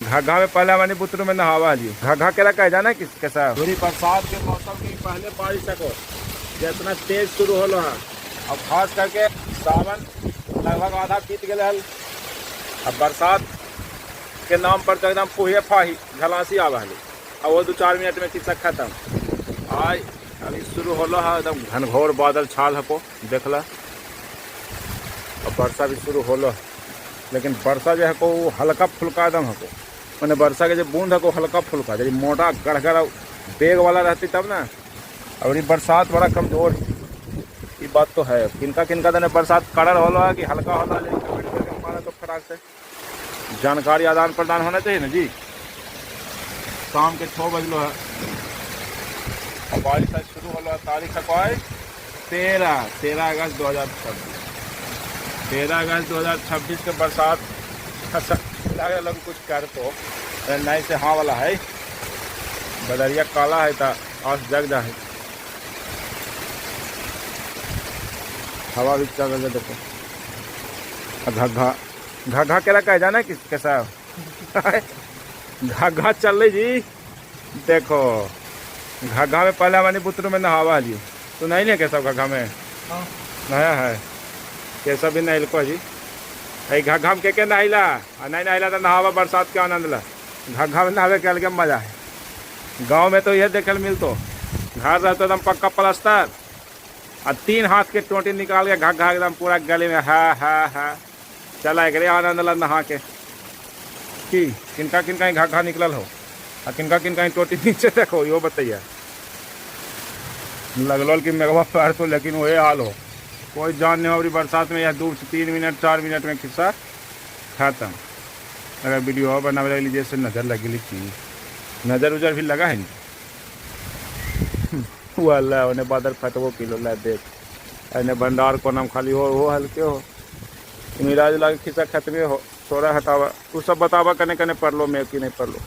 घघा में पहले हमारे बुतरू में नहावा हलियो। घघा केला कहे जाना कि कैसा पूरी बरसात के मौसम की पहले बारिश को जितना तेज शुरू होलो है। अब खास करके सावन लगभग आधा बीत गए हल। अब बरसात के नाम पर तो एकदम पुहे फाही झलासी आवा हली। अब वो 2-4 मिनट में खिस्सा खत्म। आज अभी शुरू होलो है, एकदम घनघोर बादल छाल हको देखला। अब वर्षा भी शुरू होलो, लेकिन वर्षा जो है को वो हल्का फुल्का एकदम हको। माने वर्षा के जो बूंद हको हल्का फुल्का, यदि मोटा गढ़गढ़ बेग वाला रहती तब ना। और ये बरसात बड़ा कमजोर, ये बात तो है। किनका किनका देने बरसात कड़र होलो है कि हल्का होलो है, लेकिन कमेंट करके हमारा तो फटाक से जानकारी आदान प्रदान होना चाहिए ना जी। शाम के 6 बजलो है और बारिश आज शुरू होलो है। तारीख है कोई 13 अगस्त 2026, 13 अगस्त 2026 के बरसात लगे लग कुछ कर तो नहीं से हाँ वाला है। बदरिया काला है ता आस जग जा है। हवा भी चल रहा है देखो। घघा घघा केला कहे जाना कि कैसा घघा चल रही जी। देखो घघा में पहले हमारे बुतरू में नहावा हलियो। तो नहीं नहीं कैसा घघा में हाँ। नया है कैसा भी नहल को जी। अरे घघा में के नहला आ नहीं नहला तो नहावा बरसात के आनंद ला। घघा में नहावे के अलग मजा है। गांव में तो यह देखे मिलतो, घर रहते एकदम पक्का प्लास्टर और 3 हाथ के टोटी निकाल के घघा एकदम पूरा गले में हा हा हा चला एक आनंद ला नहा के। की किनका किनका ही घघा निकलल हो आ किनका किनका ही टोटी नीचे देखो यो बताइए। लगल कि मेघवा पैर तो, लेकिन वही हाल हो, कोई जान नहीं हो रही बरसात में। यह 2 से 3 मिनट 4 मिनट में खिस्सा खत्म। अगर वीडियो बनावे लगी जैसे नज़र लगी की नज़र उजर भी लगा है नहीं। वो अल्लाह उन्हें बादल फटवो किलो ला देख एने भंडार को नाम खाली हो हल्के हो मिला जुला के खिस्सा खत्मे हो। थोड़ा हटावा तू सब बतावा कने कने पढ़ लो मैं कि नहीं पढ़ लो।